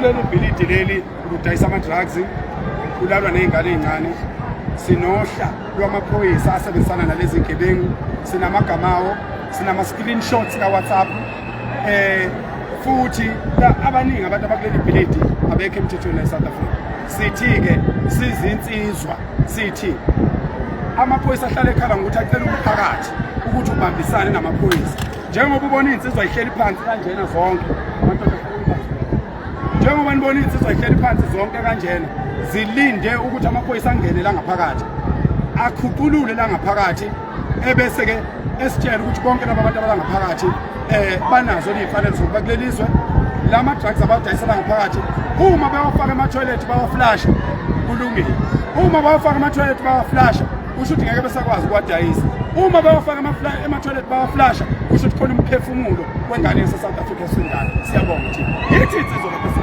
Kuleli bhilidi leli kudayisa ama-drugs, kulalwa ney'ngane ey'ncane. Sinohla lwamaphoyisa asebenzisana nalezi gebengu, sinamagama awo, sinama-screenshots ka-WhatsApp. Futhi abaningi abantu abakuleli bhilidi abekho emthethweni e-South Africa. Sithi-ke sizinsizwa, sithi amaphoyisa ahlale ekhala ngokuthi acela umphakathi ukuthi ubambisane namaphoyisa. Njengoba ubona iy'nsizwa yihleli phansi kanjena zonke, njengoba nibona iy'nsizwa yihleli phansi zonke kanjena, zilinde ukuthi amaphoyisa angene la ngaphakathi, akhuculule la ngaphakathi, ebese-ke esitshela ukuthi bonke laba bantu abalangaphakathi banazo iy'mfanelo zokuba kuleli zwe. La ma-drugs abadayisela ngaphakathi, uma bewafaka ema-toilet bawaflasha, kulungile. Uma bawafaka ema-toilet bawaflasha, kusho ukuthi ngeke besakwazi ukuwadayisa. Uma bewafaka ema-toilet bawaflasha, kusho ukuthi khona umphefumulo wengane yase-South Africa esindayo. Siyabonga thina, yithi insizwa lapha.